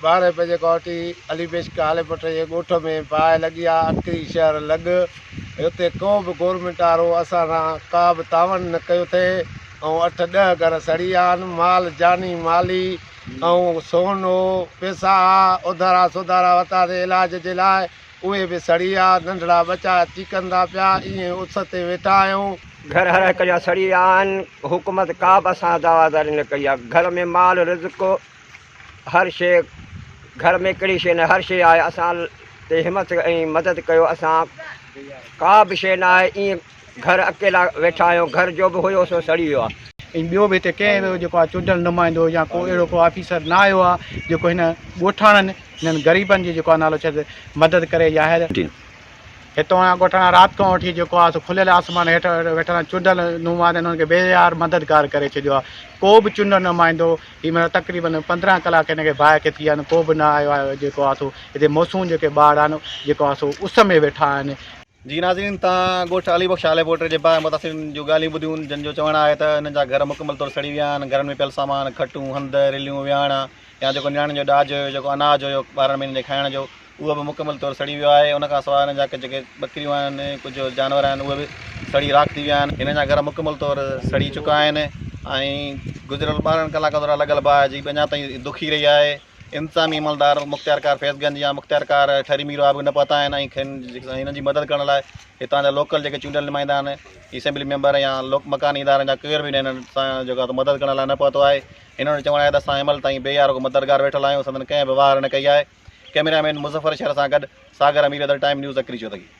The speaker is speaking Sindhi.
ٻارهين بجي کان وٺي علي بخش ڪاليپٽ جي ڳوٺ ۾ باهه لڳي آ، اڪري شهر لڳ اتي ڪو به گورنمينٽ وارو اسان سان ڪا به تعاون نه ڪيو اٿئي ۽ اٺ ڏهه گهر سڙي ويا آهن، مال جاني مالي ۽ سون هو، پئسا ها، اڌارا سڌارا ورتاسين علاج جي لاء اهي به سڙي ويا، ننڍڙا ٻچا چيڪن ٿا پيا، ائين اس تي ويٺا آهيون. گهر هر هڪ جا سڙي ويا آهن، حڪومت ڪا به اسان سان دعويداري نه ڪئي آهي، گهر ۾ مال رزق هر شيء گهر ۾ ڪهڙي شيء نه هر شيء آهي اسان تي همت ۽ مدد ڪيو اسان ڪا به شيء نه آهي ائين گهر اڪيلا ويٺا آهيون گهر جو به هيو سو سڙي ويو آهي. ۽ ٻيو به هتي ڪنهن به جيڪو آهي چونڊيل نمائندو يا ڪو اهڙو ڪو آفيسر نه آيو آهي جيڪو هن ڳوٺاڻن هنن غريبن جي جيڪو آهي نالو ڇڏ مدد ڪري يا هر هتان جا ڳوٺاڻا رات کان وٺي جيڪو آهي سو کليل آسمان هيٺ ويٺل آهن چونڊيل نمائندن انهن کي بي يار مددگار ڪري ڇڏيو آهي ڪو به چونڊيل نمائندو هي معنيٰ تقريبن 15 ڪلاڪ هن کي باهه کي ٿي ويا آهن ڪو به نه آيو آهي جيڪو آهي سو هتي موسون جيڪي ٻار آهن جيڪو آهي سو اس ۾ ويٺا آهن. جي ناظرين تان ڳوٺ علي بخش هاليپوٽر جي باهه متاثرين جون ڳالهيون ٻڌيون جن جو چوڻ آهي ته انهن جا گهر مڪمل طور سڙي ويا آهن گهرن ۾ پيل سامان کٽون هنڌ رليون ويهاڻا يا جيڪو نياڻين جو ڏاج هيو جيڪو اناج هيو ٻارن مهينن جي کائڻ جو اهو به مڪمل طور سڙي ويو آهي ان کان سواء انهن جا جيڪي ٻڪريون آهن ڪجهه جانور آهن اهي به سڙي راک ٿي ويا آهن هنن جا گهر مڪمل طور سڙي چڪا آهن ۽ گذريل 12 ڪلاڪن دوران لڳل باهه جي اڃا تائين دکي رهي آهي انتظامي عملدار مختيارڪار فيض گنج يا مختيارڪار ٺري ميرواهه به نه پهتا آهن ۽ کين هنن جي مدد ڪرڻ لاء هتان جا لوڪل جيڪي چونڊيل نمائندا آهن اسيمبلي ميمبر يا لوڪ مڪاني ادارن جا ڪير به هنن سان جيڪو مدد ڪرڻ لاء نه پهتو آهي هنن جو چوڻ آهي ته اسان هن مهل تائين بي يار و مددگار ويٺل آهيون سندن ڪنهن به واهر نه ڪئي آهي. ڪئميرا مين مظفر شر سان گڏ ساگر امير حيدر ٽائيم نيوز اڪري چوڌري.